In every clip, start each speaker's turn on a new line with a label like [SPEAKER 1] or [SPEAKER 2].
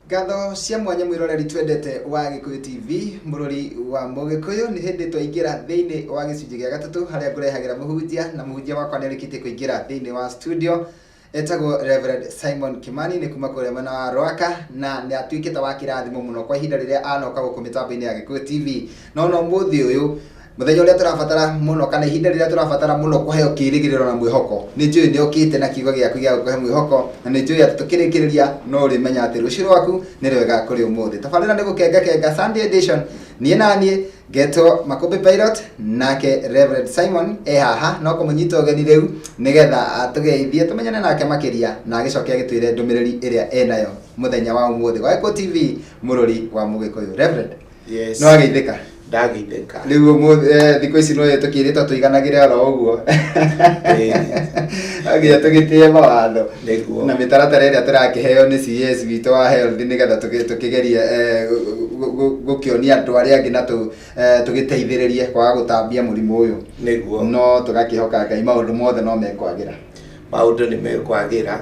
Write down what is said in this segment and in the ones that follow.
[SPEAKER 1] Ngatho cia mwanya mwĩroreri twendete wa Gĩkũyũ TV, mũrori wa Mũgĩkũyũ. Nĩ hĩndĩ twaingĩra thĩinĩ wa gĩcunjĩ gĩa gatatũ harĩa ngũrehagĩra mũhunjia, na mũhunjia wakwa nĩ arĩkĩtie kũingĩra thĩinĩ wa studio. Etagwo Reverend Simon Kimani, nĩ kuma kũrĩa mwena wa Rwaka, na nĩ atuĩkĩte wa kĩrathimo mũno kwa ihinda rĩrĩa anoka gũkũ mĩtambo-inĩ ya Gĩkũyũ TV. No no mũthĩ ũyũ, mũthenya ũrĩa tũrabatara mũno kana ihinda rĩrĩa tũrabatara mũno kũheo kĩĩrĩgĩrĩro na mwĩhoko, nĩ njũĩ nĩ ũkĩte na kiugo gĩaku gĩa gũkũhe mwĩhoko, na nĩ njũĩ atĩ tũkĩrĩkĩrĩria no ũrĩmenya atĩ rũciũ rwaku nĩ rwega kũrĩ ũmũthĩ. Tabarĩra nĩ gũkengakenga Sunday edition, niĩ na niĩ ngetwo Makũmbĩ Pilot, nake Reverend Simon e haha no kũmũnyita ũgeni rĩu nĩgetha atũgeithie, tũmenyane nake makĩria, na agĩcoke agĩtwĩre ndũmĩrĩri ĩrĩa enayo mũthenya wa ũmũthĩ. Gwa Gĩkũyũ TV, mũrũri wa Mũgĩkũyũ. Reverend,
[SPEAKER 2] Yes.
[SPEAKER 1] no ageithĩka.
[SPEAKER 2] Ndageithĩka.
[SPEAKER 1] Rĩu ũmũthĩ thikũ ici no tũkĩrĩtwo tũiganagĩre oro ũguo. Nginya tũgĩtĩe mawatho
[SPEAKER 2] Nĩguo.
[SPEAKER 1] na mĩtaratara ĩrĩa tũrakĩheo nĩ CS witũ wa health, nĩgetha tũkĩgerie gũkĩonia andũ arĩa angĩ na tũgĩteithĩrĩrie kwaga gũtambia mũrimũ ũyũ.
[SPEAKER 2] Nĩguo.
[SPEAKER 1] No tũgakĩhoka Ngai maũndũ mothe no mekwagĩra.
[SPEAKER 2] Maũndũ nĩ mekwagĩra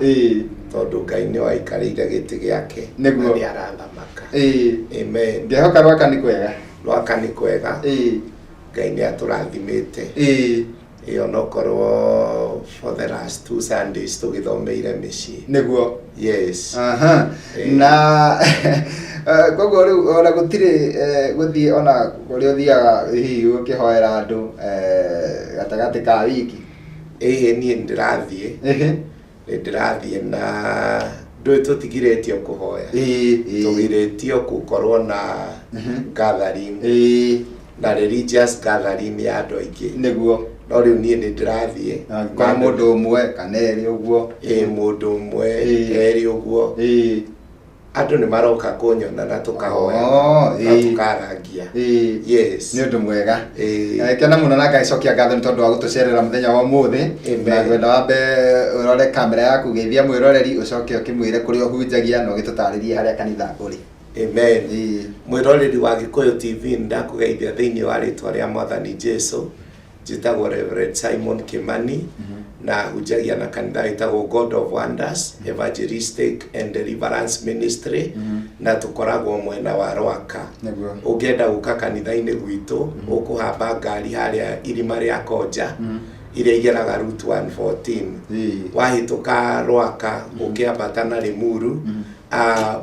[SPEAKER 2] tondũ Ngai nĩwe aikarĩire gĩtĩ gĩake.
[SPEAKER 1] Nĩguo.
[SPEAKER 2] Na nĩ arathamaka. Amen.
[SPEAKER 1] Ngehoka Rwaka nĩ kwega.
[SPEAKER 2] Rwaka nĩ kwega. Ngai nĩ atũrathimĩte. Ĩĩ, onokorwo for the last 2 Sundays tũgĩthomeire mĩciĩ.
[SPEAKER 1] Nĩguo.
[SPEAKER 2] Yes.
[SPEAKER 1] Aha. Na koguo rĩu ona gũtirĩ gũthiĩ ona kũrĩa ũthiaga hihi ũkĩhoera andũ gatagatĩ ka wiki.
[SPEAKER 2] Ĩĩ, niĩ nĩndĩrathiĩ. Nĩ ndĩrathiĩ na ndũĩ tũtigirĩtio kũhoya. Tũgirĩtio gũkorwo na gathering. Na religious gathering ya andũ aingĩ.
[SPEAKER 1] Nĩguo.
[SPEAKER 2] No rĩu niĩ nĩ ndĩrathiĩ.
[SPEAKER 1] Kwa mũndũ ũmwe kana erĩ ũguo.
[SPEAKER 2] Ĩĩ, mũndũ ũmwe, erĩ ũguo. Andũ nĩ maroka kũnyona na tũkahoya na tũkarangia. Yes.
[SPEAKER 1] Nĩ ũndũ mwega. Kena mũno na ngagĩcokia ngatho nĩ tondũ wa gũtũcerera mũthenya wa ũmũthĩ.
[SPEAKER 2] Amen.
[SPEAKER 1] Na ngwenda wambe ũrore kamera yaku, geithia mwĩroreri, ũcoke ũkĩmwĩre kũrĩa ũhunjagia na ũgĩtũtarĩrie harĩa kanitha ũrĩ.
[SPEAKER 2] Amen. Mwĩroreri wa Gĩkũyũ TV, nĩndakũgeithia thĩinĩ wa rĩtwa rĩa Mwathani Jesu. Njĩtagwo Reverend Simon Kimani, na hunjagia na kanitha wĩtagwo God of Wonders Evangelistic and Deliverance Ministry, na tũkoragwo mwena wa Rwaka.
[SPEAKER 1] Nĩguo.
[SPEAKER 2] Ũngĩenda gũka kanitha-inĩ gwitũ, ũkũhamba ngari harĩa irima rĩa Konja, iria igeraga Route 114. Wahĩtũka Rwaka, ũkĩambata na Limuru,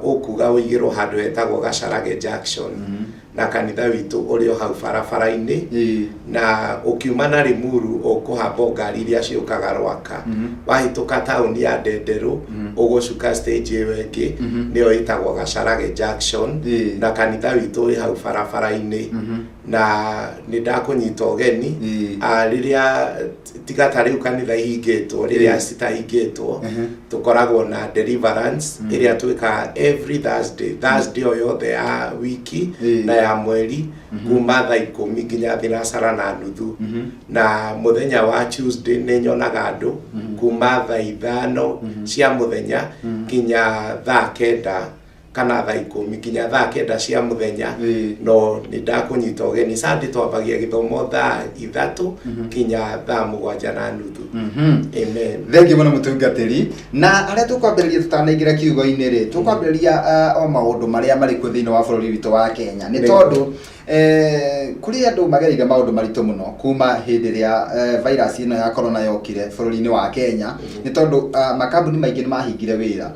[SPEAKER 2] ũkuga ũigĩrwo handũ hetagwo Gacarage Junction. Na kanitha witũ ũrĩ o hau barabara-inĩ. Na ũkiuma na Limuru ũkũhamba ngari iria ciũkaga Rwaka. Wahĩtũka taũni ya Ndenderũ, ũgũcuka stage ĩyo ĩngĩ, nĩyo ĩtagwo Gacarage Junction. Na kanitha witũ wĩ hau barabara-inĩ. Na nĩ ndakũnyita ũgeni. Rĩrĩa tiga ta rĩu kanitha ihingĩtwo, rĩrĩa citahingĩtwo, tũkoragwo na deliverance ĩrĩa twĩkaga every Thursday, Thursday o yothe ya wiki na ya mweri, kuma thaa 10 nginya thinacara na nuthu. Na mũthenya wa Tuesday nĩ nyonaga andũ kuma thaa 5 cia mũthenya nginya thaa 9 kana thaa 10 nginya thaa 9 cia mũthenya. No nĩ ndakũnyita ũgeni. Sunday twambagia gĩthomo thaa 3 nginya thaa 7 na nuthu. Amen.
[SPEAKER 1] Thengiũ mũno mũtungatĩri. Na harĩa tũkwambĩrĩria tũtanaingĩra kiugo-inĩ rĩ, tũkwambĩrĩria o maũndũ marĩa marĩ kuo thĩinĩ wa bũrũri witũ wa Kenya. Nĩ tondũ kũrĩ andũ magereire maũndũ maritũ mũno kuma hĩndĩ ĩrĩa virus ĩno ya corona yokire bũrũri-inĩ wa Kenya, nĩ tondũ makambuni maingĩ nĩ mahingire wĩra,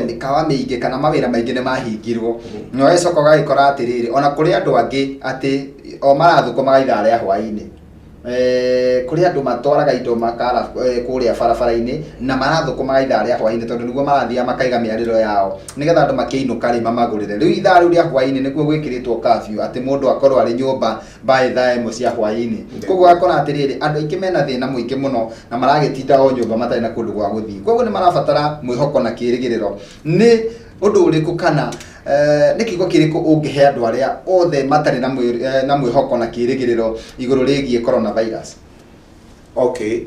[SPEAKER 1] mĩkawa mĩingĩ kana mawĩra maingĩ nĩ mahingirwo, na ũgagĩcoka ũgagĩkora atĩrĩrĩ, ona kũrĩ andũ angĩ atĩ o marathũkũmaga ithaa rĩa hwaĩ-inĩ. Kũrĩ andũ matwaraga indo makara kũrĩa barabara-inĩ na marathũkũmaga ithaa rĩa hwaĩ-inĩ tondũ nĩguo marathiaga makaiga mĩarĩro yao nĩgetha andũ makĩinũka rĩ mamagũrĩre. Rĩu ithaa rĩu rĩa hwaĩ-inĩ nĩguo gwĩkĩrĩtwo curfew atĩ mũndũ akorwo arĩ nyũmba by thaa 1 cia hwaĩ-inĩ. Koguo ũgakora atĩrĩrĩ, andũ aingĩ mena thĩna mũingĩ mũno na maragĩtinda o nyũmba matarĩ na kũndũ gwa gũthiĩ. Koguo nĩ marabatara mwĩhoko na kĩrĩgĩrĩro. Nĩ ũndũ ũrĩkũ kana nĩ kiugo kĩrĩkũ ũngĩhe andũ arĩa othe matarĩ na mwĩhoko na kĩrĩgĩrĩro igũrũ rĩgiĩ coronavirus?
[SPEAKER 2] Okay,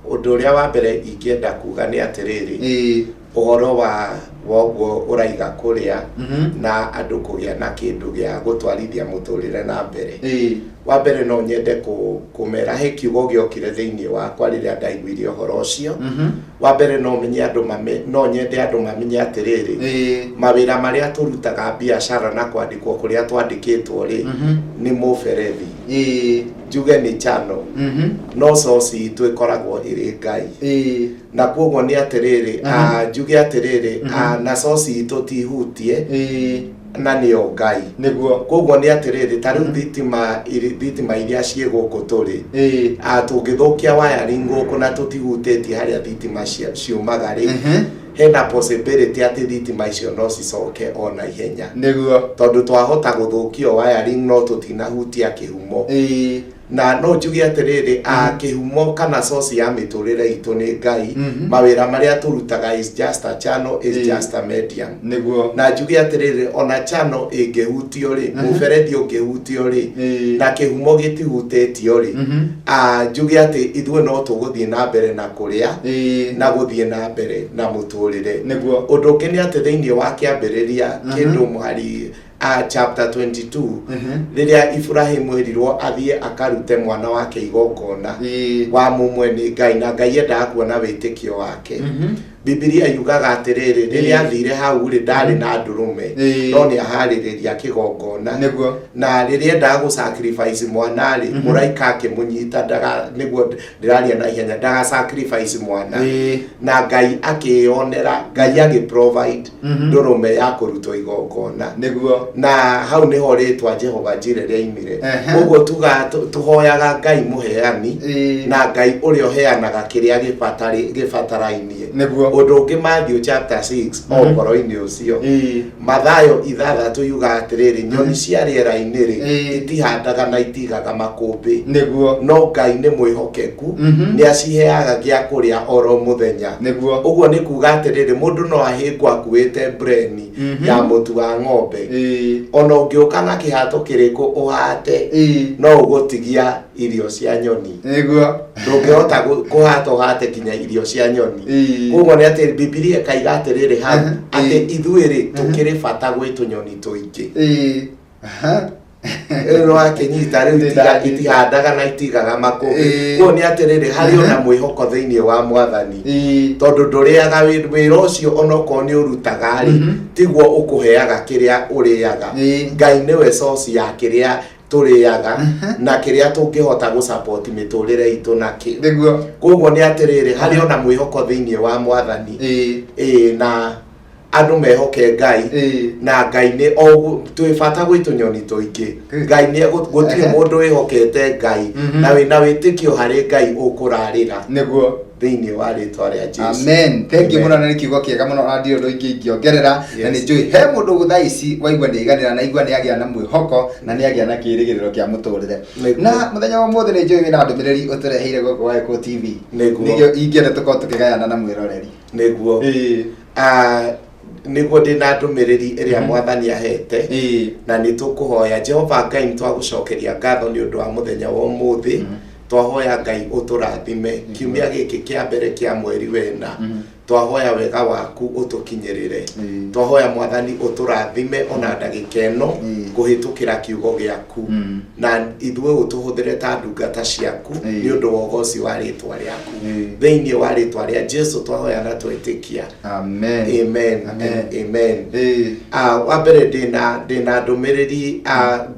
[SPEAKER 2] ũndũ ũrĩa wa mbere ingĩenda kuga nĩ atĩrĩrĩ, Ũhoro wa woguo ũraiga kũrĩa na andũ kũgĩa na kĩndũ gĩa gũtwarithia mũtũrĩre na mbere. Wa mbere no nyende kũmera he kiugo gĩokire thĩinĩ wakwa rĩrĩa ndaiguire ũhoro ũcio. Wa mbere no menye andũ mame, no nyende andũ mamenye atĩrĩrĩ, mawĩra marĩa tũrutaga biacara na kwandĩkwo kũrĩa twandĩkĩtwo rĩ, nĩ mũberethi. Njuge nĩ channel. No source itũ ĩkoragwo ĩrĩ Ngai. Na koguo nĩ atĩrĩrĩ, njuge atĩrĩrĩ, na source itũ ti hutie na nĩyo Ngai. Koguo nĩ atĩrĩrĩ, ta rĩu thitima iria ciĩ gũkũ tũrĩ, tũngĩthũkia wiring gũkũ na tũtihutĩtie harĩa thitima ciumaga rĩ, hena possibility atĩ thitima icio no cicoke o na ihenya. Tondũ twahota gũthũkio wiring no tũtinahutia kĩhumo. Na no njuge atĩrĩrĩ, kĩhumo kana source ya mĩtũrĩre itũ nĩ Ngai. Mawĩra marĩa tũrutaga is just a channel, is just a medium. Na njuge atĩrĩrĩ, ona channel ĩngĩhutio rĩ, mũberethi ũngĩhutio rĩ, na kĩhumo gĩtihutĩtio rĩ, njuge atĩ ithuĩ no tũgũthiĩ na mbere na kũrĩa na gũthiĩ na mbere na mũtũrĩre. Ũndũ ũngĩ nĩ atĩ thĩinĩ wa kĩambĩrĩria kĩndũ mũhari chapter 22, rĩrĩa Ibrahimu erirwo athiĩ akarute mwana wake igongona wa mũmwe nĩ Ngai, na Ngai endaga kuona wĩtĩkio wake. Bibilia yugaga atĩrĩrĩ, rĩrĩa athire hau rĩ, ndarĩ na ndũrũme, no nĩ aharĩrĩria kĩgongona. Na rĩrĩa endaga gũ sacrifice mwana rĩ, mũraika akĩmũnyita, ndaga, nĩguo ndĩraria na ihenya, ndaga sacrifice mwana. Na Ngai akĩyonera, Ngai agĩ provide ndũrũme ya kũrutwo igongona. Na hau nĩho rĩtwa Jehova Jireh rĩaimire. Koguo tuga tũhoyaga Ngai mũheani, na Ngai ũrĩa ũheanaga kĩrĩa gĩbatarainie. Ũndũ ũngĩ Matthew chapter 6 o ũhoro-inĩ ũcio, Mathayo 6 yugaga atĩrĩrĩ, nyoni cia rĩera-inĩ rĩ, itihandaga na itigaga makũmbĩ. No Ngai nĩ mwĩhokeku, nĩ aciheaga gĩa kũrĩa oro mũthenya. Ũguo nĩ kuga atĩrĩrĩ, mũndũ no ahĩngwo akuĩte mbureni ya mũtu wa ng'ombe. Ona ũngĩũka na kĩhato kĩrĩkũ ũhate, no ũgũtigia irio cia nyoni. Ndũngĩhota kũhata ũhate nginya irio cia nyoni. Koguo nĩ atĩ Bibilia ĩkaiga atĩrĩrĩ hau, atĩ ithuĩ rĩ, tũkĩrĩ bata gwĩ tũnyoni tũingĩ. Rĩu nĩ wakĩnyita rĩu, itihandaga na itigaga makũmbĩ. Koguo nĩ atĩrĩrĩ, harĩ ona mwĩhoko thĩinĩ wa Mwathani. Tondũ ndũrĩaga wĩra ũcio onokorwo nĩ ũrutaga rĩ, tiguo ũkũheaga kĩrĩa ũrĩaga. Ngai nĩwe source ya kĩrĩa tũrĩaga na kĩrĩa tũngĩhota gũ support mĩtũrĩre itũ nakĩo. Koguo nĩ atĩrĩrĩ, harĩ ona mwĩhoko thĩinĩ wa Mwathani. Na andũ mehoke Ngai. Na Ngai nĩ o twĩ bata gwĩ tũnyoni tũingĩ. Ngai nĩ gũtirĩ mũndũ wĩhokete Ngai na wĩna wĩtĩkio harĩ Ngai ũkũrarĩra thĩinĩ wa rĩtwa rĩa Jesu.
[SPEAKER 1] Amen. Thank you mũno, na nĩ kiugo kĩega mũno, na ndirĩ ũndũ ingĩ ingĩongerera. Na nĩ njũĩ he mũndũ thaa ici waigua nĩ aiganĩra, na aigua nĩ agĩa na mwĩhoko na nĩ agĩa na kĩĩrĩgĩrĩro kĩa mũtũrĩre. Na mũthenya wa ũmũthĩ nĩ njũĩ wĩna ndũmĩrĩri ũtũreheire gũkũ wa Gĩkũyũ TV. Nĩkĩo ingĩenda tũkorwo tũkĩgayana na mwĩroreri.
[SPEAKER 2] Nĩguo ndĩna ndũmĩrĩri ĩrĩa Mwathani ahete, na nĩ tũkũhoya. Jehova Ngai, nĩ twagũcokeria ngatho nĩ ũndũ wa mũthenya wa ũmũthĩ. Twahoya Ngai ũtũrathime kiumia gĩkĩ kĩa mbere kĩa mweri wena. Twahoya wega waku ũtũkinyĩrĩre. Twahoya Mwathani ũtũrathime ona ndagĩka ĩno kũhĩtũkĩra kiugo gĩaku, na ithuĩ ũtũhũthĩre ta ndungata ciaku nĩ ũndũ wa ũgoci wa rĩtwa rĩaku. Thĩinĩ wa rĩtwa rĩa Jesu twahoya na twetĩkia.
[SPEAKER 1] Amen.
[SPEAKER 2] Amen.
[SPEAKER 1] Amen.
[SPEAKER 2] Amen. Wa mbere ndĩna ndũmĩrĩri,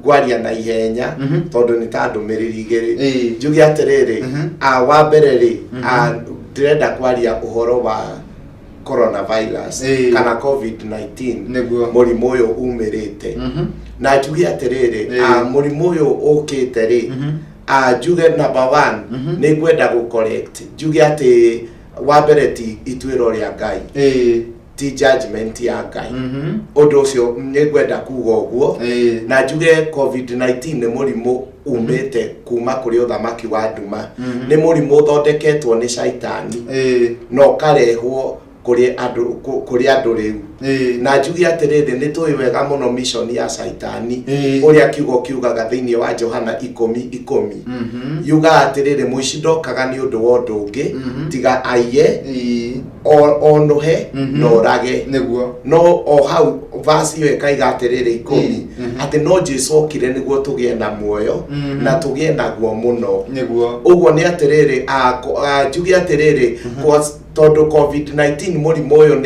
[SPEAKER 2] ngwaria na ihenya tondũ nĩ ta ndũmĩrĩri igĩrĩ. Njuge atĩrĩrĩ, wa mbere rĩ, ndĩrenda kwaria ũhoro wa coronavirus kana COVID-19, mũrimũ ũyũ umĩrĩte. Na njuge atĩrĩrĩ, mũrimũ ũyũ ũkĩte rĩ, njuge number 1, nĩ ngwenda gũ correct, njuge atĩ wa mbere ti ituĩro rĩa Ngai, ti judgment ya Ngai. Ũndũ ũcio nĩ ngwenda kuga ũguo. Na njuge COVID-19 nĩ mũrimũ umĩte kuma kũrĩ ũthamaki wa nduma, nĩ mũrimũ ũthondeketwo nĩ caitani na ũkarehwo kũrĩ andũ, kũrĩ andũ rĩu. Na njuge atĩrĩrĩ, nĩ tũĩ wega mũno mission ya caitani, ũrĩa kiugo kiugaga thĩinĩ wa Johana 10:10. Yugaga atĩrĩrĩ, mũici ndokaga nĩ ũndũ wa ũndũ ũngĩ tiga aiye, Onũhe na ũrage. No o hau verse ĩyo ĩkaiga atĩrĩrĩ, 10, atĩ no Jesu okire nĩguo tũgĩe na muoyo na tũgĩe naguo mũno. Ũguo nĩ atĩrĩrĩ, njuge atĩrĩrĩ, tondũ COVID-19, mũrimũ ũyũ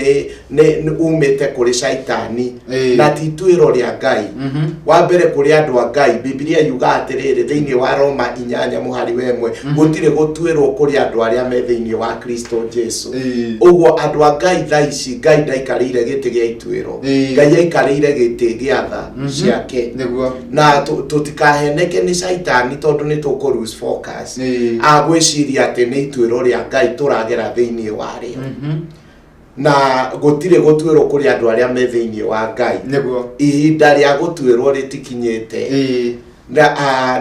[SPEAKER 2] nĩ umĩte kũrĩ Caitani na ti ituĩro rĩa Ngai. Wa mbere, kũrĩ andũ a Ngai, Bibilia yuga atĩrĩrĩ thĩinĩ wa Roma 8 mũhari wa 1, gũtirĩ gũtuĩrwo kũrĩ andũ arĩa me thĩinĩ wa Kristo Jesu. Ũguo andũ a Ngai thaa ici, Ngai ndaikarĩire gĩtĩ gĩa ituĩro. Ngai aikarĩire gĩtĩ gĩa tha ciake. Na tũtikaheneke nĩ Caitani, tondũ nĩ tũkũ lose focus agwĩciria atĩ nĩ ituĩro rĩa Ngai tũragera thĩinĩ warĩo, na gũtirĩ gũtuĩrwo kũrĩ andũ arĩa me thĩinĩ wa Ngai. Ihinda rĩa gũtuĩrwo rĩtikinyĩte.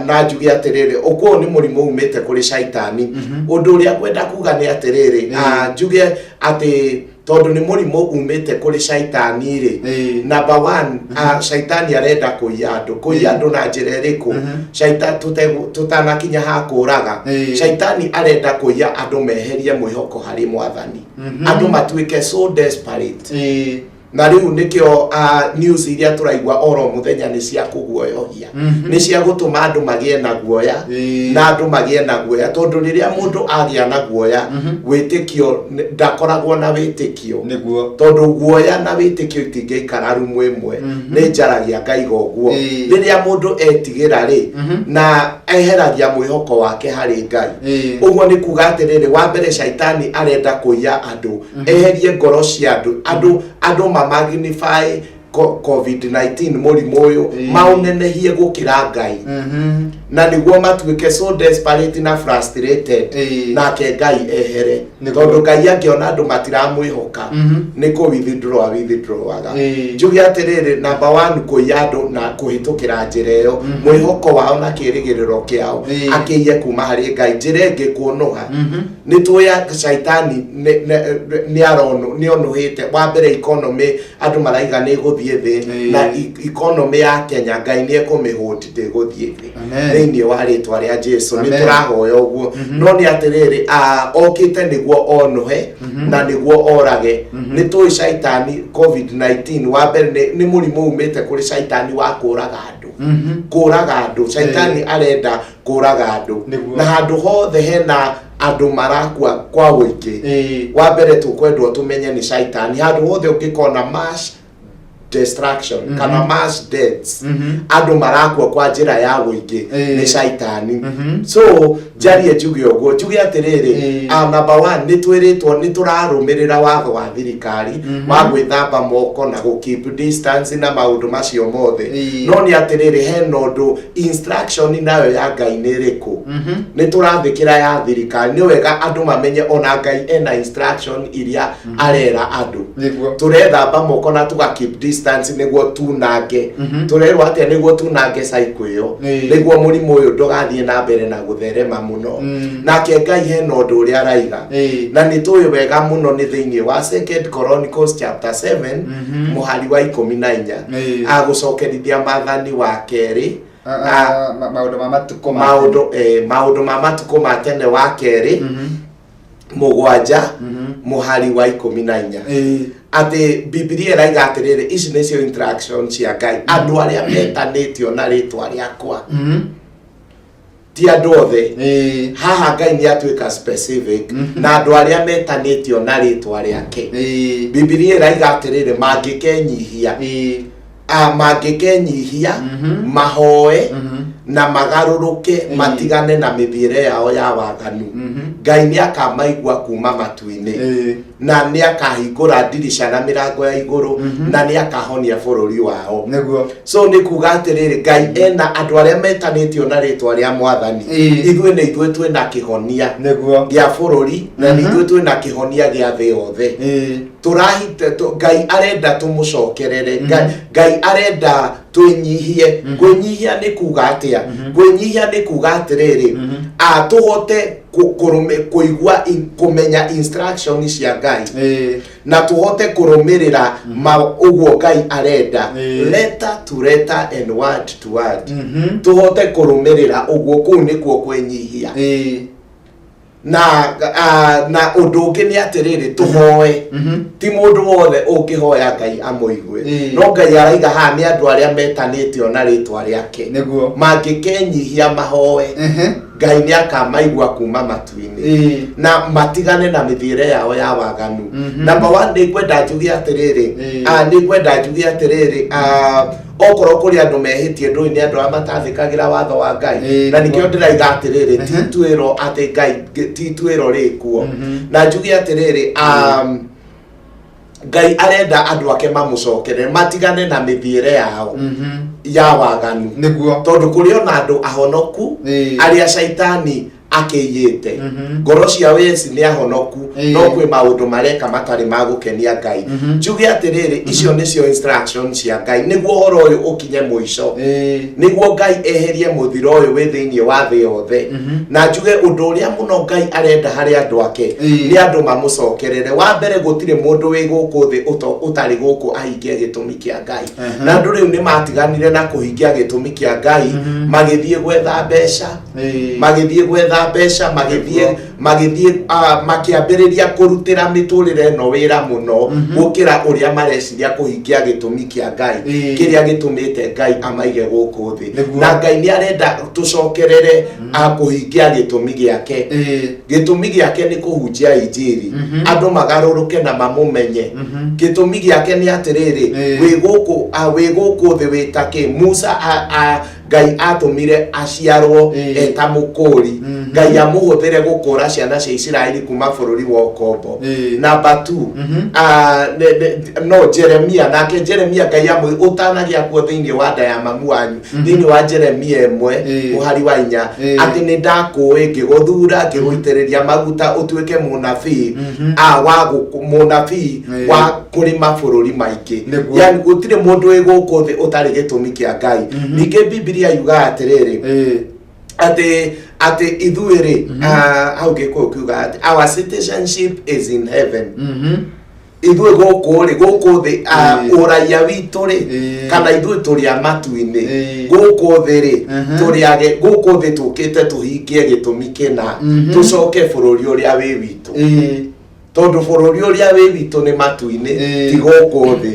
[SPEAKER 2] Na njuge atĩrĩrĩ, ũguo nĩ mũrimũ umĩte kũrĩ Caitani. Ũndũ ũrĩa ngwenda kuga nĩ atĩrĩrĩ, njuge atĩ tondũ nĩ mũrimũ umĩte kũrĩ Caitani rĩ, number one, Caitani arenda kũiya andũ. Kũiya andũ na njĩra ĩrĩkũ? Tũtanakinya ha kũraga, Caitani arenda kũiya andũ meherie mwĩhoko harĩ Mwathani, andũ matuĩke so desperate. Na rĩu nĩkĩo news iria tũraigua oro mũthenya nĩ cia kũguoyohia, nĩ cia gũtũma andũ magĩe na guoya, na andũ magĩe na guoya, tondũ rĩrĩa mũndũ agĩa na guoya, wĩtĩkio ndakoragwo na wĩtĩkio. Tondũ guoya na wĩtĩkio itingĩikara rumu ĩmwe. Nĩ njaragia ngaiga ũguo. Rĩrĩa mũndũ etigĩra rĩ, na eheragia mwĩhoko wake harĩ Ngai. Ũguo nĩ kuga atĩrĩrĩ, wa mbere, Caitani arenda kũiya andũ, eherie ngoro cia andũ, andũ mamagnify COVID-19, mũrimũ ũyũ, maũnenehie gũkĩra Ngai, na nĩguo matuĩke so desperate na frustrated, nake Ngai ehere. Tondũ Ngai angĩona andũ matiramwĩhoka, nĩ kũ withdraw withdrawaga. Njuge atĩrĩrĩ, number one, kũiya andũ na kũhĩtũkĩra njĩra ĩyo mwĩhoko wao na kĩĩrĩgĩrĩro kĩao akĩiye kuma harĩ Ngai. Njĩra ĩngĩ, kũnũha. Nĩ tũĩ Caitani nĩ onũhĩte. Wa mbere, economy, andũ maraiga nĩ ĩgũthiĩ thĩ. Na economy ya Kenya, Ngai nĩ ekũmĩhũndi, ndĩgũthiĩ thĩ. Thĩinĩ wa rĩtwa rĩa Jesu nĩ
[SPEAKER 1] Amen.
[SPEAKER 2] tũrahoya ũguo. No nĩ atĩrĩrĩ, okĩte nĩguo onũhe na nĩguo orage. Nĩ tũĩ Caitani, COVID-19, wa mbere nĩ mũrimũ umĩte kũrĩ Caitani wa kũraga andũ. Kũraga andũ, Caitani arenda kũraga andũ. Na handũ hothe hena andũ marakua kwa ũingĩ, wa mbere tũkwendwo tũmenye nĩ Caitani. Handũ hothe ũngĩkona mass destruction kana mass deaths, andũ marakua kwa njĩra ya ũingĩ, nĩ Caitani. So njarie njuge ũguo, njuge atĩrĩrĩ, number one, nĩ twĩrĩtwo nĩ tũrarũmĩrĩra watho wa thirikari wa gwĩthamba moko na gũ keep distance na maũndũ macio mothe. No nĩ atĩrĩrĩ, hena ũndũ, instruction nayo ya Ngai nĩ ĩrĩkũ? Nĩ tũrathĩkĩra ya thirikari, nĩ wega andũ mamenye ona Ngai ena instruction iria arera andũ. Tũrethamba moko na tuga keep distance nĩguo tunange, tũrerwo atĩa? Nĩguo tunange cycle ĩyo, nĩguo mũrimũ ũyũ ndũgathiĩ na mbere na gũtherema mũno. Nake Ngai hena ũndũ ũrĩa araiga, na nĩ tũĩ wega mũno nĩ thĩinĩ wa Second Chronicles chapter 7 mũhari wa 14, agũcokerithia Maathani wa Kerĩ,
[SPEAKER 1] Maũndũ ma Matukũ ma
[SPEAKER 2] Maũndũ ma Matukũ ma Tene wa Kerĩ 7 mũhari wa 14, atĩ Bibilia ĩraiga atĩrĩrĩ, ici nĩcio instruction cia Ngai: andũ arĩa metanĩtio na rĩtwa rĩakwa, ti andũ othe. Haha Ngai nĩ atuĩka specific na andũ arĩa metanĩtio na rĩtwa rĩake. Bibilia ĩraiga atĩrĩrĩ, mangĩkenyihia, mangĩkenyihia, mahoe na magarũrũke, matigane na mĩthiĩre yao ya waganu, Ngai nĩ akamaigua kuma matu-inĩ, na nĩ akahingũra ndirica na mĩrango ya igũrũ, na nĩ akahonia bũrũri wao. So nĩ kuga atĩrĩrĩ, Ngai ena andũ arĩa metanĩtio na rĩtwa rĩa Mwathani. Ithuĩ nĩ ithuĩ twĩna kĩhonia gĩa bũrũri, na nĩ ithuĩ twĩna kĩhonia gĩa thĩ yothe. Tũrahite Ngai arenda tũmũcokerere. Ngai arenda twĩnyihie. Kwĩnyihia nĩ kuga atĩa? Kwĩnyihia nĩ kuga atĩrĩrĩ, tũhote kũigua kũmenya instruction cia Ngai, na tũhote kũrũmĩrĩra ũguo Ngai arenda, letter to letter and word to word, tũhote kũrũmĩrĩra ũguo. Kũu nĩkuo kwĩnyihia. Na ũndũ ũngĩ nĩ atĩrĩrĩ, tũhoe. Ti mũndũ wothe ũngĩhoya Ngai amũigue. No Ngai araiga haha nĩ andũ arĩa metanĩtio na rĩtwa rĩake, mangĩkenyihia mahoe, Ngai nĩ akamaigua kuma matu-inĩ na matigane na mĩthiĩre yao ya waganu. Number one, nĩ ngwenda njuge atĩrĩrĩ, nĩ ngwenda njuge atĩrĩrĩ, okorwo kũrĩ andũ mehĩtie, ndũĩ nĩ andũ arĩa matathĩkagĩra watho wa Ngai. Na nĩkĩo ndĩraiga atĩrĩrĩ, ti ituĩro atĩ Ngai, ti ituĩro rĩkuo. Na njuge atĩrĩrĩ, Ngai arenda andũ ake mamũcokerere, matigane na mĩthiĩre yao ya waganu, tondũ kũrĩ ona andũ ahonoku arĩa caitani akĩiyĩte ngoro ciao. Yes, nĩ ahonoku, no kwĩ maũndũ mareka matarĩ ma gũkenia Ngai. Njuge atĩrĩrĩ, icio nĩcio instruction cia Ngai nĩguo ũhoro ũyũ ũkinye mũico, nĩguo Ngai eherie mũthiro ũyũ wĩ thĩinĩ wa thĩ yothe. Na njuge ũndũ ũrĩa mũno Ngai arenda harĩ andũ ake nĩ andũ mamũcokerere. Wa mbere, gũtirĩ mũndũ wĩ gũkũ thĩ ũtarĩ gũkũ ahingie gĩtũmi kĩa Ngai. Na andũ rĩu nĩ matiganire na kũhingia gĩtũmi kĩa Ngai, magĩthiĩ gwetha mbeca, magĩthiĩ gwetha mbeca, magĩthiĩ magĩthiĩ makĩambĩrĩria kũrutĩra mĩtũrĩre ĩno wĩra mũno gũkĩra ũrĩa mareciria kũhingia gĩtũmi kĩa Ngai, kĩrĩa gĩtũmĩte Ngai amaige gũkũ thĩ. Na Ngai nĩ arenda tũcokerere kũhingia gĩtũmi gĩake. Gĩtũmi gĩake nĩ kũhunjia injiri, andũ magarũrũke na mamũmenye. Gĩtũmi gĩake nĩ atĩrĩrĩ, wĩ gũkũ thĩ wĩ ta kĩ? Musa Ngai atũmire aciarwo eta mũkũri, Ngai amũhũthĩre gũkũra ciana cia Isiraeli kuma bũrũri wa ũkombo. Number two, no Jeremia, nake Jeremia Ngai amwĩ ũtanagĩa kuo thĩinĩ wa nda ya mamu wanyu, thĩinĩ wa Jeremia 1 mũhari wa 4, atĩ nĩ ndakũĩ, ngĩgũthura, ngĩgũitĩrĩria maguta ũtuĩke mũnabii, wa mũnabii wa kũrĩ mabũrũri maingĩ. Yani gũtirĩ mũndũ wĩ gũkũ thĩ ũtarĩ gĩtũmi kĩa Ngai. Ningĩ Bibilia yugaga atĩrĩrĩ, atĩ ithuĩ rĩ, hau Gĩkũyũ kiuga atĩ our citizenship is in heaven. Ithuĩ gũkũ rĩ, gũkũ thĩ, ũraiya witũ rĩ, kana ithuĩ tũrĩ a matu-inĩ. Gũkũ thĩ rĩ, tũrĩ age gũkũ thĩ tũkĩte tũhingie gĩtũmi kĩna, tũcoke bũrũri ũrĩa wĩ witũ, tondũ bũrũri ũrĩa wĩ witũ nĩ matu-inĩ, ti gũkũ thĩ,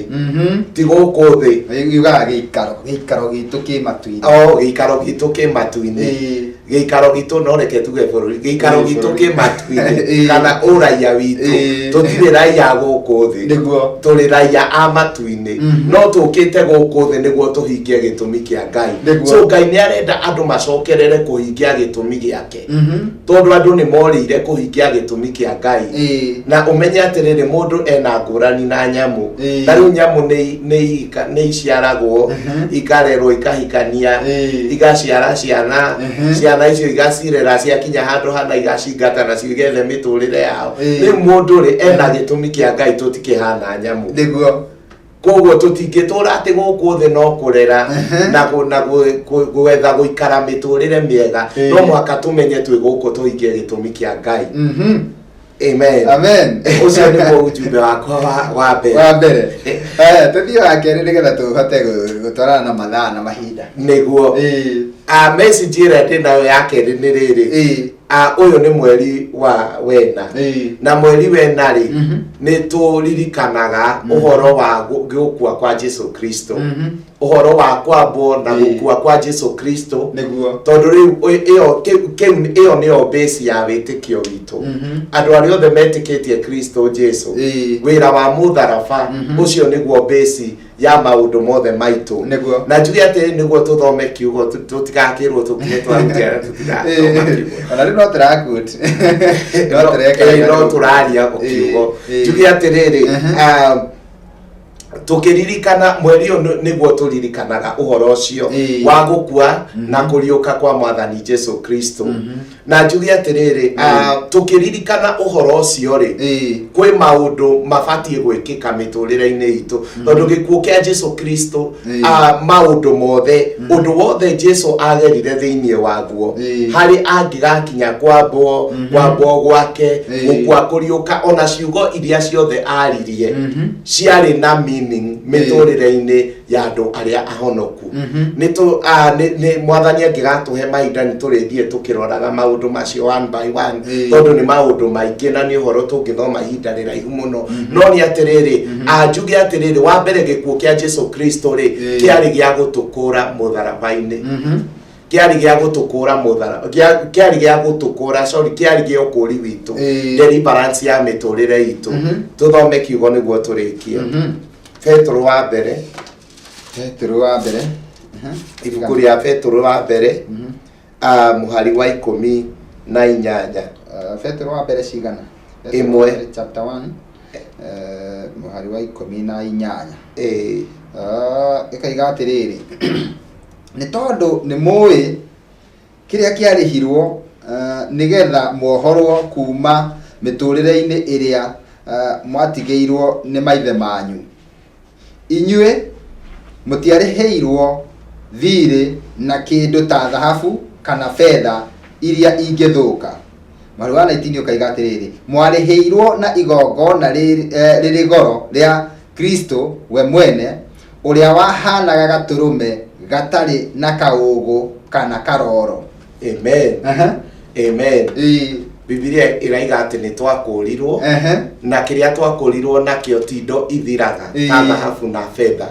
[SPEAKER 2] ti gũkũ thĩ.
[SPEAKER 1] Yugaga gĩikaro gitũ kĩ matu-inĩ.
[SPEAKER 2] O gĩikaro gitũ kĩ matu-inĩ. Gĩikaro gitũ, no reke tuge bũrũri, gĩikaro gitũ
[SPEAKER 1] bũrũri.
[SPEAKER 2] Kĩ matu-inĩ, kana ũraiya witũ. Tũtirĩ raiya gũkũ thĩ. Tũrĩ raiya a matu-inĩ, no tũkĩte gũkũ thĩ nĩguo tũhingie gĩtũmi kĩa Ngai. So Ngai nĩ arenda andũ macokerere kũhingia gĩtũmi gĩake, tondũ andũ nĩ morĩire kũhingia gĩtũmi kĩa Ngai. Na ũmenye atĩrĩrĩ, mũndũ ena ngũrani na nyamũ. Ta rĩu nyamũ nĩ iciaragwo, ikarerwo, ikahikania, igaciara ciana. Ciana icio igacirera, ciakinya handũ hana igacingata nacio igethe mĩtũrĩre yao. Rĩu mũndũ rĩ, ena gĩtũmi kĩa Ngai, tũtikĩhana nyamũ. Koguo tũtingĩtũra atĩ gũkũ thĩ no kũrera na gwetha gũikara mĩtũrĩre mĩega. No mũhaka tũmenye twĩ gũkũ tũhingie gĩtũmi kĩa Ngai. Amen.
[SPEAKER 1] Amen.
[SPEAKER 2] Ũcio nĩguo ujumbe wakwa wa mbere.
[SPEAKER 1] Wa mbere. Tũthiĩ wa kerĩ nĩgetha tũhote gũtwarana na mathaa na mahinda.
[SPEAKER 2] Nĩguo. Message ĩrĩa ndĩ nayo ya kerĩ nĩ rĩrĩ. Ũyũ nĩ mweri wa wena, na mweri wena rĩ, nĩ tũririkanaga ũhoro wa gũkua kwa Jesu Kristo, ũhoro wa kwambwo na gũkua kwa Jesu Kristo. Tondũ rĩu ĩyo ĩyo nĩyo base ya wĩtĩkio witũ. Andũ arĩa othe metĩkĩtie Kristo Jesu, wĩra wa mũtharaba ũcio nĩguo base ya maũndũ mothe maitũ. Na njuge atĩrĩ, nĩguo tũthome kiugo, tũtigakĩrwo tũkire twarutia na tũtigathoma kiugo.
[SPEAKER 1] Ona rĩu no tũraquote, no tũreka.
[SPEAKER 2] No tũraria kiugo. Njuge atĩrĩrĩ, tũkĩririkana mweri ũyũ nĩguo tũririkanaga ũhoro ũcio wa gũkua na kũriũka kwa Mwathani Jesu Kristo. Na njuge atĩrĩrĩ, tũkĩririkana ũhoro ũcio rĩ, kwĩ maũndũ mabatiĩ gwĩkĩka mĩtũrĩre-inĩ itũ, tondũ gĩkuũ kĩa Jesu Kristo, maũndũ mothe, ũndũ wothe Jesu agerire thĩinĩ waguo, harĩ angĩgakinya kwambwo gwake, gũkua, kũriũka, ona ciugo iria ciothe aririe ciarĩ na meaning. redeeming mĩtũrĩre-inĩ ya andũ arĩa ahonoku. Nĩ tũ nĩ nĩ Mwathani angĩgatũhe mahinda, nĩ tũrĩthiĩ tũkĩroraga maũndũ macio one by one, tondũ nĩ maũndũ maingĩ na nĩ ũhoro tũngĩthoma ihinda rĩraihu mũno. No nĩ atĩrĩrĩ, njuge atĩrĩrĩ, wa mbere, gĩkuũ kĩa Jesu Kristo rĩ, kĩarĩ gĩa gũtũkũra mũtharaba-inĩ, kĩarĩ gĩa gũtũkũra mũthara kĩarĩ gĩa gũtũkũra, sorry, kĩarĩ gĩa ũkũri witũ, deliverance ya mĩtũrĩre itũ. Tũthome kiugo nĩguo tũrĩkie. Petero wa mbere.
[SPEAKER 1] Petero wa mbere.
[SPEAKER 2] Ibuku rĩa Petero wa mbere, mũhari wa 18.
[SPEAKER 1] Petero wa mbere cigana? Petero
[SPEAKER 2] 1.
[SPEAKER 1] Wa mbere chapter 1, mũhari wa 18.
[SPEAKER 2] Ĩĩ.
[SPEAKER 1] Ĩkaiga atĩrĩrĩ, nĩ tondũ nĩ mũĩ kĩrĩa kĩarĩhirwo, nĩgetha muohorwo kuma mĩtũrĩre-inĩ ĩrĩa mwatigĩirwo nĩ maithe manyu. Inyuĩ mũtiarĩhĩirwo thiirĩ na kĩndũ ta thahabu kana betha iria ingĩthũka. Mũhari wa 19 ũkaiga atĩrĩrĩ, mwarĩhĩirwo na igongona rĩrĩ goro rĩa Kristo we mwene, ũrĩa wahanaga gatũrũme gatarĩ na kaũgũ kana karoro.
[SPEAKER 2] Amen. Amen. Bibilia ĩraiga atĩ nĩ twakũrirwo, na kĩrĩa twakũrirwo nakĩo ti indo ithiraga ta thahabu na betha,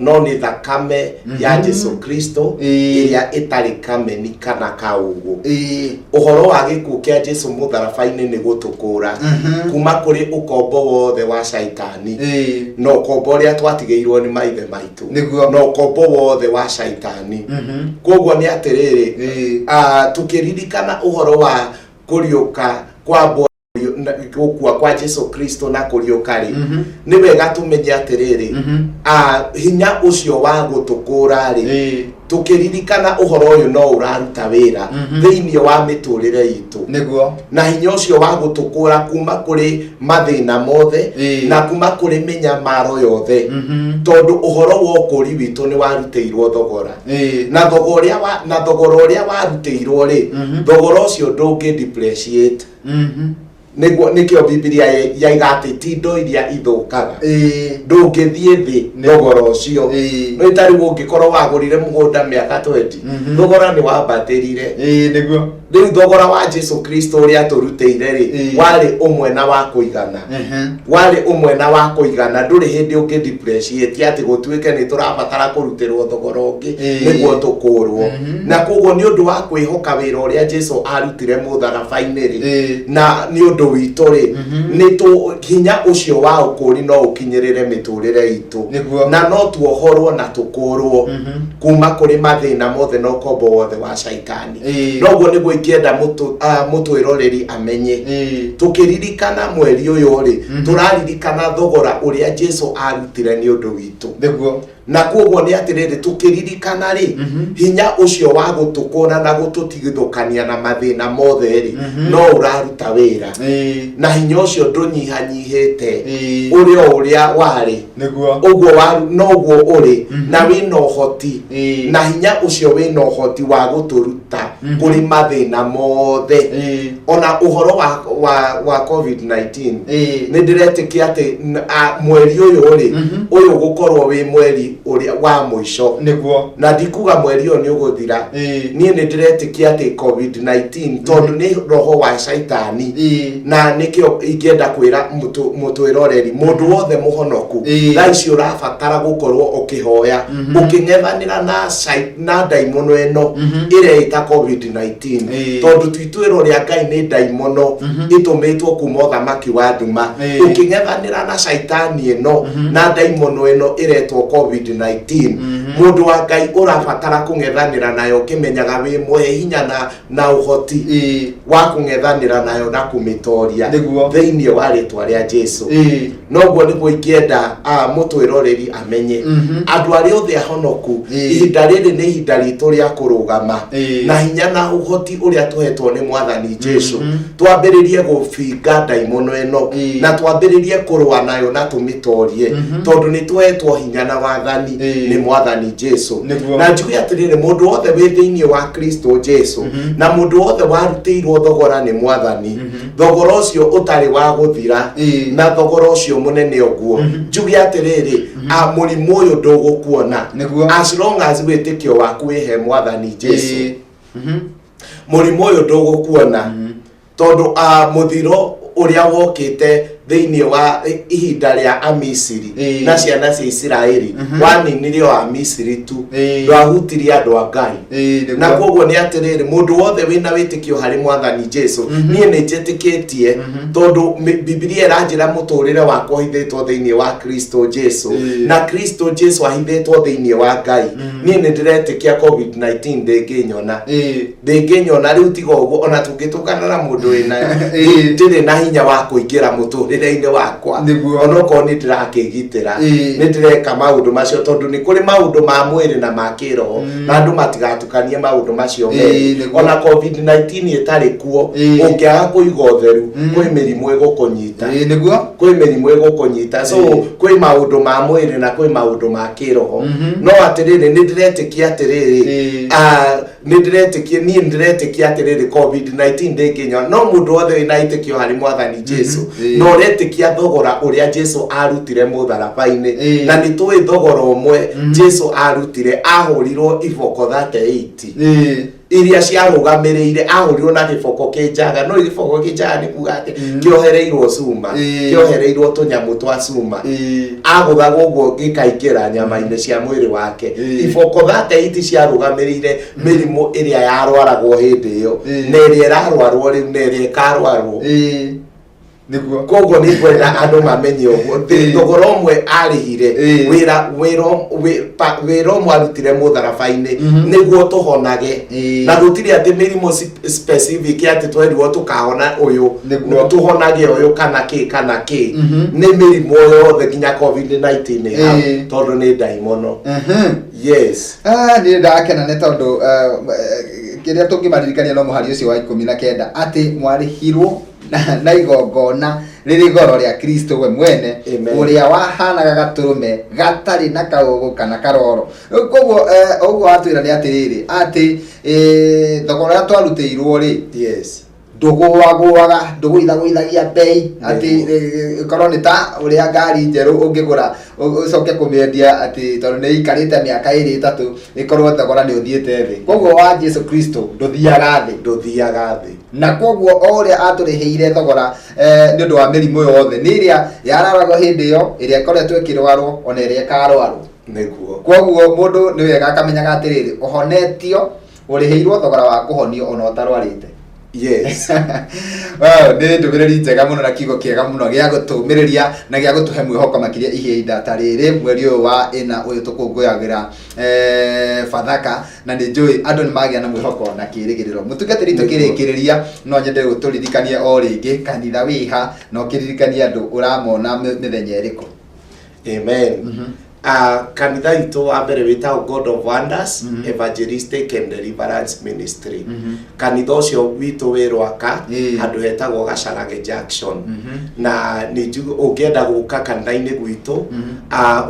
[SPEAKER 2] no nĩ thakame ya Jesu Kristo ĩrĩa ĩtarĩ kameni kana kaũgũ. Ũhoro wa gĩkuũ kĩa Jesu mũtharaba-inĩ nĩ gũtũkũra kuma kũrĩ ũkombo wothe wa Caitani na ũkombo ũrĩa twatigĩirwo nĩ maithe maitũ na ũkombo wothe wa Caitani. Koguo nĩ atĩrĩrĩ, tũkĩririkana ũhoro wa kũriũka kwa gũkua kwa Jesu Kristo na kũriũka rĩ, nĩ wega tũmenye atĩrĩrĩ, hinya ũcio wa gũtũkũra rĩ, tũkĩririkana ũhoro ũyũ, no ũraruta wĩra thĩinĩ wa mĩtũrĩre itũ, na hinya ũcio wa gũtũkũra kuma kũrĩ mathĩna mothe na kuma kũrĩ mĩnyamaro yothe, tondũ ũhoro wa ũkũri witũ nĩ warutĩirwo thogora, na thogora ũrĩa warutĩirwo rĩ, thogora ũcio ndũngĩ depreciate. Nĩguo nĩkĩo Bibilia yaiga atĩ ti indo iria ithũkaga, ndũngĩthiĩ thĩ thogora ũcio. Nĩ ta rĩu ũngĩkorwo wagũrire mũgũnda mĩaka 20, thogora nĩ wambatĩrire. Rĩu thogora wa Jesu Kristo ũrĩa atũrutĩire rĩ, warĩ ũmwe na wa kũigana, warĩ ũmwe na wa kũigana. Ndũrĩ hĩndĩ ũngĩ depreciate atĩ gũtuĩke nĩ tũrabatara kũrutĩrwo thogora ũngĩ nĩguo tũkũrwo. Na koguo nĩ ũndũ wa kwĩhoka wĩra ũrĩa Jesu arutire mũtharaba-inĩ rĩ, na nĩ ũndũ witũ rĩ, nĩ tũ hinya ũcio wa ũkũri no ũkinyĩrĩre mĩtũrĩre itũ, na no tuohorwo na tũkũrwo kuma kũrĩ mathĩna mothe na ũkombo wothe wa Caitani. Noguo nĩguo ingĩenda mũtwĩroreri amenye, tũkĩririkana mweri ũyũ rĩ, tũraririkana thogora ũrĩa Jesu arutire nĩ ũndũ witũ. Na koguo nĩ atĩrĩrĩ, tũkĩririkana rĩ, hinya ũcio wa gũtũkũra na gũtũtigithũkania na mathĩna mothe rĩ, no ũraruta wĩra, na hinya ũcio ndũnyihanyihĩte, ũrĩ o ũrĩa warĩ, ũguo noguo ũrĩ, na wĩna ũhoti, na hinya ũcio wĩna ũhoti wa gũtũruta kũrĩ mathĩna mothe. Ona ũhoro wa COVID-19, nĩ ndĩretĩkia atĩ mweri ũyũ rĩ, ũyũ gũkorwo wĩ mweri ũrĩa wa mũico, na ndikuga mweri ũyũ nĩ ũgũthira. Niĩ nĩ ndĩretĩkia atĩ COVID-19, tondũ nĩ roho wa Caitani, na nĩkĩo ingĩenda kwĩra mũtwĩroreri, mũndũ wothe mũhonoku, thaa ici ũrabatara gũkorwo ũkĩhoya, ũkĩng'ethanĩra na ndaimono ĩno ĩreĩta COVID-19, tondũ ti ituĩro rĩa Ngai, nĩ ndaimono ĩtũmĩtwo kuma ũthamaki wa nduma. Ũkĩng'ethanĩra na caitani ĩno na ndaimono ĩno ĩretwo COVID-19, mũndũ wa Ngai, ũrabatara kũng'ethanĩra nayo ũkĩmenyaga wĩ mũhe hinya na ũhoti wa kũng'ethanĩra nayo na kũmĩtoria thĩinĩ wa rĩtwa rĩa Jesu. Noguo nĩguo ingĩenda mũtwĩroreri amenye, andũ arĩa othe ahonoku, ihinda rĩrĩ nĩ ihinda ritũ rĩa kũrũgama na hinya na ũhoti ũrĩa tũhetwo nĩ Mwathani Jesu, twambĩrĩrie gũbinga ndaimono ĩno, na twambĩrĩrie kũrũa nayo na tũmĩtorie, tondũ nĩ tũhetwo hinya na wathani nĩ Mwathani Jesu. Na njuge atĩrĩrĩ, mũndũ wothe wĩ thĩinĩ wa Kristo Jesu, na mũndũ wothe warutĩirwo thogora nĩ Mwathani, thogora Thogora ũcio ũtarĩ wa gũthira, na thogora ũcio mũnene ũguo, njuge atĩrĩrĩ, mũrimũ ũyũ ndũgũkuona as long as wĩtĩkio waku wĩhe Mwathani Jesu. Mũrimũ ũyũ ndũgũkuona, tondũ mũthiro ũrĩa wokĩte thĩinĩ wa ihinda rĩa Amisiri na ciana cia Isiraeli waninire o Amisiri tu, ndwahutirie andũ a Ngai. Na koguo nĩ atĩrĩrĩ, mũndũ wothe wĩna wĩtĩkio harĩ Mwathani Jesu, niĩ nĩ njĩtĩkĩtie, tondũ Bibilia ĩranjĩra mũtũrĩre wakwa ũhithĩtwo thĩinĩ wa Kristo Jesu, na Kristo Jesu ahithĩtwo thĩinĩ wa Ngai. Niĩ nĩ ndĩretĩkia COVID-19 ndĩngĩnyona. Ndĩngĩnyona. Rĩu tiga ũguo, ona tũngĩtũngana na mũndũ wĩnayo, ndĩrĩ na hinya wa kũingĩra mũtũrĩre-inĩ wakwa. Onokorwo nĩ ndĩrakĩgitĩra, nĩ ndĩreka maũndũ macio, tondũ nĩ kũrĩ maũndũ ma mwĩrĩ na ma kĩroho, na andũ matigatukanie maũndũ macio merĩ. Ona COVID-19 ĩtarĩ kuo, ũngĩaga kũiga ũtheru, kwĩ mĩrimũ ĩgũkũnyita. Kwĩ mĩrimũ ĩgũkũnyita. So kwĩ maũndũ ma mwĩrĩ na kwĩ maũndũ ma kĩroho. No atĩrĩrĩ, nĩ ndĩretĩkia atĩrĩrĩ, nĩ ndĩretĩkia, niĩ nĩ ndĩretĩkia atĩrĩrĩ, COVID-19 ndĩngĩnyona. No mũndũ wothe wĩna ĩtĩkio harĩ Mwathani Jesu, na ũretĩkia thogora ũrĩa Jesu arutire mũtharaba-inĩ, na nĩ tũĩ thogora ũmwe Jesu arutire, ahũrirwo iboko 38 iria ciarũgamĩrĩire, ahũrirwo na gĩboko kĩ njaga. No gĩboko kĩ njaga nĩ kuga atĩ kĩohereirwo cuma, kĩohereirwo tũnyamũ twa cuma, agũthagwo ũguo gĩkaingĩra nyama-inĩ cia mwĩrĩ wake. Iboko 38 ciarũgamĩrĩire mĩrimũ ĩrĩa yarwaragwo hĩndĩ ĩyo, na ĩrĩa ĩrarwarwo rĩu, na ĩrĩa ĩkarwarwo. Koguo nĩ ngwenda andũ mamenye ũguo. Thogora ũmwe arĩhire, wĩra ũmwe arutire mũtharaba-inĩ nĩguo tũhonage. Na gũtirĩ atĩ mĩrimũ specific atĩ twerirwo tũkahona ũyũ, tũhonage ũyũ kana kĩ kana kĩ. Nĩ mĩrimũ yothe nginya COVID-19 ĩ hau, tondũ nĩ ndaimono. Yes.
[SPEAKER 1] Ah, niĩ ndakena nĩ tondũ kĩrĩa tũngĩmaririkania no mũhari ũcio wa 19, atĩ mwarĩhirwo na igongona rĩrĩ goro rĩa Kristo we mwene,
[SPEAKER 2] Amen.
[SPEAKER 1] ũrĩa wahanaga gatũrũme gatarĩ na kaũgũ kana karoro. Rĩu koguo ũguo watwĩra nĩ atĩrĩrĩ, atĩ thogora ũrĩa twarutĩirwo rĩ, ndũgũagũaga, ndũgũithagũithagia bei, atĩ ĩkorwo nĩ ta ũrĩa ngari njerũ ũngĩgũra, ũcoke kũmĩendia atĩ tondũ nĩ ĩikarĩte mĩaka 2 3, ĩkorwo thogora nĩ ũthiĩte thĩ. Koguo wa Jesu Kristo ndũthiaga thĩ.
[SPEAKER 2] Ndũthiaga thĩ.
[SPEAKER 1] Na koguo o ũrĩa atũrĩhĩire thogora nĩ ũndũ wa mĩrimũ yothe, nĩ ĩrĩa yararagwo hĩndĩ ĩyo, ĩrĩa ĩkoretwo ĩkĩrwarwo, ona ĩrĩa ĩkarwarwo. Koguo mũndũ nĩ wega akamenyaga atĩrĩrĩ, ũhonetio, ũrĩhĩirwo thogora wa kũhonio ona ũtarwarĩte. Wow, nĩ ndũmĩrĩri njega mũno na kiugo kĩega mũno gĩa gũtũmĩrĩria na gĩa gũtũhe mwĩhoko, makĩria ihinda ta rĩrĩ, mweri ũyũ wa ĩna ũyũ tũkũngũyagĩra Bathaka, na nĩ njũĩ andũ nĩ magĩa na mwĩhoko na kĩrĩgĩrĩro. Mũtungatĩri, tũkĩrĩkĩrĩria, no nyende ũtũririkanie o rĩngĩ kanitha wĩha, na ũkĩririkanie andũ ũramona mĩthenya ĩrĩkũ.
[SPEAKER 2] Amen. Kanitha itũ wa mbere wĩtagwo God of Wonders Evangelistic and Deliverance Ministry. Kanitha ũcio witũ wĩ Rwaka, handũ hetagwo Gacarage Junction. Na nĩ ũngĩenda gũka kanitha-inĩ gwitũ,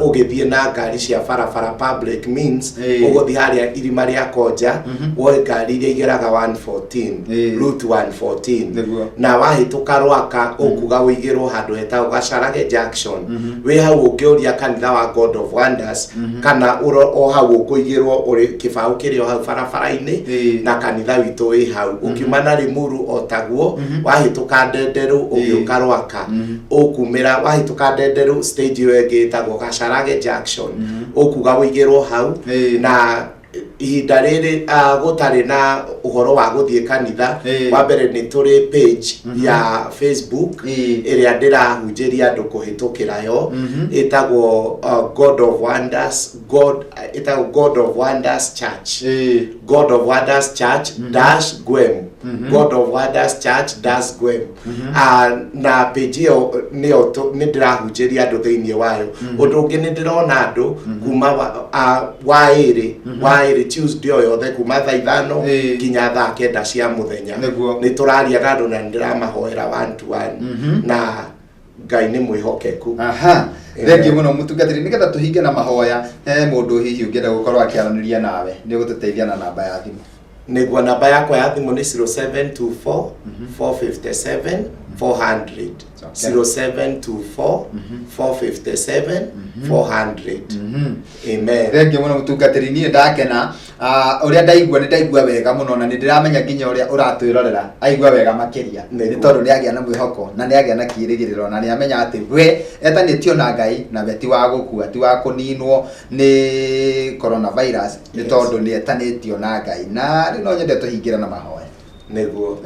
[SPEAKER 2] ũgĩthiĩ na ngari cia barabara, public means, ũgũthiĩ harĩa irima rĩa Konja, woe ngari iria igeraga 114, route 114, na wahĩtũka Rwaka, ũkuga ũigĩrwo handũ hetagwo Gacarage Junction. Wĩ hau ũngĩũria kanitha wa God of Wonders, kana o hau ũkũigĩrwo ũrĩ kĩbaũ kĩrĩ o hau barabara-inĩ, na kanitha witũ wĩ hau. Ũkiuma na Limuru o taguo, wahĩtũka Ndenderũ ũgĩũka Rwaka, ũkumĩra wahĩtũka Ndenderũ, stage ĩyo ĩngĩ ĩtagwo Gacarage Junction, ũkuga ũigĩrwo hau. Na ihinda rĩrĩ gũtarĩ na ũhoro wa gũthiĩ kanitha, wa mbere nĩ tũrĩ page ya Facebook ĩrĩa ndĩrahunjĩria andũ kũhĩtũkĩra yo, ĩtagwo God of Wonders, God, ĩtagwo God of Wonders Church, God of Wonders Church dash Gwem, God of Wonders Church dash Gwem. Na page ĩyo nĩyo nĩ ndĩrahunjĩria andũ thĩinĩ wayo. Ũndũ ũngĩ, nĩ ndĩrona andũ kuma wa ĩrĩ Tuesday o yothe kuma thaa 5 nginya thaa 9 cia mũthenya. Nĩ tũraria na andũ na nĩ ndĩramahoera one to one, na Ngai nĩ mwĩhokeku.
[SPEAKER 1] Aha.
[SPEAKER 2] Amen.
[SPEAKER 1] Thengiũ mũno, mũtungatĩri. Nĩgetha tũhinge na mahoya, he mũndũ hihi ũngĩenda gũkorwo akĩaranĩria nawe, nĩ ũgũtũteithia na namba ya thimũ.
[SPEAKER 2] Nĩguo, namba yakwa ya thimũ nĩ 0724 457 400. 0724 457 400. Amen.
[SPEAKER 1] Thengiũ mũno mũtungatĩri, niĩ ndakena. Ah, ũrĩa ndaigua nĩ ndaigua wega mũno, na nĩ ndĩramenya nginya ũrĩa ũratwĩrorera aigua wega makĩria, nĩ tondũ nĩ agĩa na mwĩhoko na nĩ agĩa na kĩĩrĩgĩrĩro na nĩ amenya atĩ we etanĩtio na Ngai na we ti wa gũkua, ti wa kũninwo nĩ coronavirus, nĩ tondũ nĩ etanĩtio na Ngai. Na rĩu no nyende tũhingĩre na mahoya.
[SPEAKER 2] Nĩguo.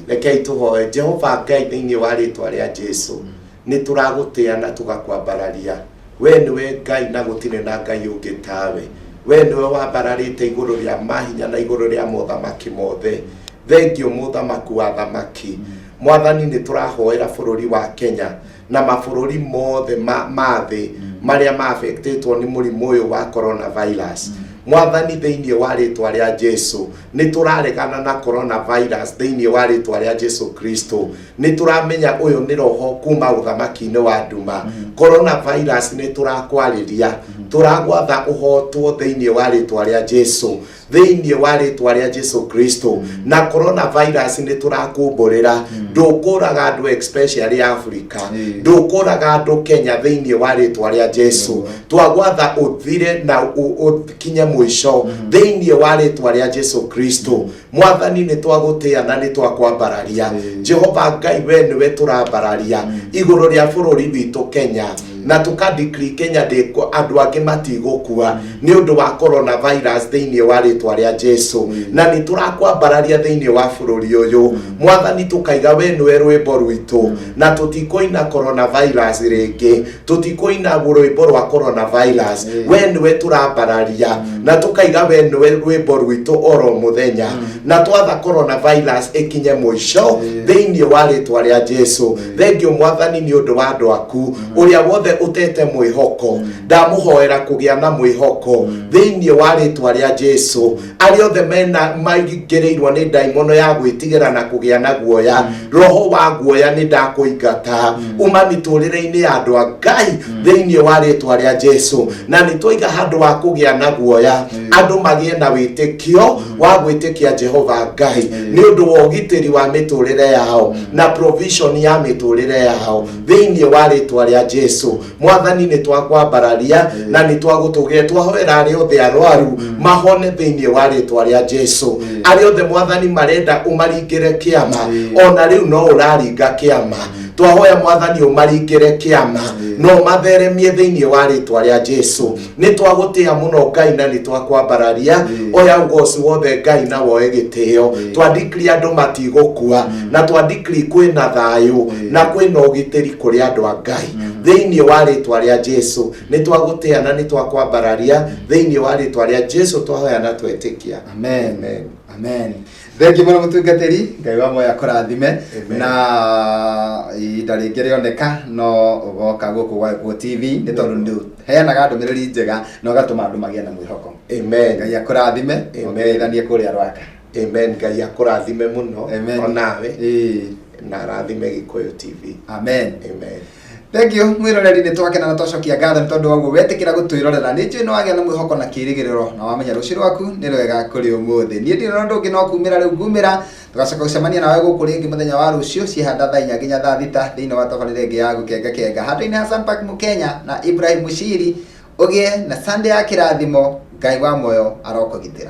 [SPEAKER 2] Rekei tũhoe. Jehova Ngai, thĩinĩ wa rĩtwa rĩa Jesu, nĩ tũragũtĩa na tũgakwambararia. We nĩwe Ngai na gũtirĩ na Ngai ũngĩ tawe. We nĩwe wambararĩte igũrũ rĩa mahinya na igũrũ rĩa mothamaki mothe. Thengiũ, mũthamaki wa thamaki. Mwathani, nĩ tũrahoera bũrũri wa Kenya na mabũrũri mothe ma thĩ marĩa ma-affectĩtwo nĩ mũrimũ ũyũ wa coronavirus. Mwathani, thĩinĩ wa rĩtwa rĩa Jesu, nĩ tũraregana na coronavirus thĩinĩ wa rĩtwa rĩa Jesu Kristo. Nĩ tũramenya ũyũ nĩ roho kuma ũthamaki-inĩ wa nduma. Coronavirus, nĩ tũrakwarĩria, tũragwatha ũhotwo thĩinĩ wa rĩtwa rĩa Jesu, thĩinĩ wa rĩtwa rĩa Jesu Kristo. Na coronavirus, nĩ tũrakumbũrĩra, ndũkũraga andũ, especially Africa, ndũkũraga andũ Kenya thĩinĩ wa rĩtwa rĩa Jesu. Twagwatha ũthire na ũkinye mũico thĩinĩ wa rĩtwa rĩa Jesu Kristo. Mwathani, nĩ twagũtĩa na nĩ twakwambararia. Jehova Ngai, we nĩwe tũrambararia igũrũ rĩa bũrũri witũ Kenya, na tũka-decree Kenya ndĩkũ andũ angĩ matigũkua nĩ ũndũ wa coronavirus thĩinĩ wa rĩtwa rĩa Jesu. Na nĩ tũrakwambararia thĩinĩ wa bũrũri ũyũ, Mwathani, tũkaiga we nĩwe rwĩmbo rwitũ, na tũtikũina coronavirus rĩngĩ, tũtikũina rwĩmbo rwa coronavirus. We nĩwe tũrambararia na tũkaiga we nĩwe rwĩmbo rwitũ oro mũthenya, na twatha coronavirus ĩkinye mũico thĩinĩ wa rĩtwa rĩa Jesu. Thengiũ, Mwathani, nĩ ũndũ wa andũ aku. Ũrĩa wothe ũtete mwĩhoko, ndamũhoera kũgĩa na mwĩhoko thĩinĩ wa rĩtwa rĩa Jesu. Arĩa othe mena maingĩrĩirwo nĩ ndaimono ya gwĩtigĩra na kũgĩa na guoya, roho wa guoya, nĩ ndakũingata uma mĩtũrĩre-inĩ ya andũ a Ngai thĩinĩ wa rĩtwa rĩa Jesu. Na nĩ twaiga handũ wa kũgĩa na guoya, andũ magĩe na wĩtĩkio wa gwĩtĩkia Jehova Ngai nĩ ũndũ wa ũgitĩri wa mĩtũrĩre yao na provision ya mĩtũrĩre yao thĩinĩ wa rĩtwa rĩa Jesu. Mwathani, nĩ twakwambararia na nĩ twagũtũgĩra. Twahoera arĩa othe arwaru mahone thĩinĩ wa rĩtwa rĩa Jesu. Arĩa othe, Mwathani, marenda ũmaringĩre kĩama, ona rĩu no ũraringa kĩama. Twahoya, Mwathani, ũmaringĩre kĩama no matheremie thĩinĩ wa rĩtwa rĩa Jesu. Nĩ twagũtĩa mũno, Ngai, na nĩ twakwambararia. Oya ũgoci wothe, Ngai, na woe gĩtĩo. Twa-declare andũ matigũkua, na twa-declare kwĩna thayũ na kwĩna ũgitĩri kũrĩ andũ a Ngai thĩinĩ wa rĩtwa rĩa Jesu. Nĩ twagũtĩa na nĩ twakwambararia thĩinĩ wa rĩtwa rĩa Jesu twahoya na twetĩkia.
[SPEAKER 1] Amen.
[SPEAKER 2] Amen.
[SPEAKER 1] Amen. Thengiũ mũno, mũtungatĩri. Ngai wa moya kũrathime.
[SPEAKER 2] Amen.
[SPEAKER 1] Na ihinda rĩngĩ rĩoneka no ũgoka gũkũ gwa Gĩkũyũ TV, nĩ tondũ nĩ ũheanaga ndũmĩrĩri njega na ũgatũma andũ magĩe na mwĩhoko.
[SPEAKER 2] Amen.
[SPEAKER 1] Ngai akũrathime.
[SPEAKER 2] Amen.
[SPEAKER 1] Ũgeithanie kũrĩa Rwaka.
[SPEAKER 2] Amen. Ngai akũrathime mũno.
[SPEAKER 1] Amen.
[SPEAKER 2] Onawe, na arathime Gĩkũyũ TV.
[SPEAKER 1] Amen.
[SPEAKER 2] Amen.
[SPEAKER 1] Thengiũ, mwĩroreri. Nĩ twakena na twacokia ngatho nĩ tondũ wa ũguo wetĩkĩra gũtwĩrorera. Nĩ njũĩ nĩ wagĩa na mwĩhoko na kĩĩrĩgĩrĩro na wamenya rũciũ rwaku nĩ rwega kũrĩ ũmũthĩ. Niĩ ndirĩ na ũndũ ũngĩ no kumĩra rĩu ngumĩra. Tũgacoka gũcemania nawe gũkũ rĩngĩ mũthenya wa rũciũ ciehanda thaa 4 nginya thaa 6 thĩinĩ wa tabarĩra ĩngĩ ya Gũkenga Kenga. Handũ-inĩ ha Sampak Mũkenya na Ibrahim Mushiri, ũgĩe na Sunday ya kĩrathimo. Ngai wa muoyo arokũgitĩra.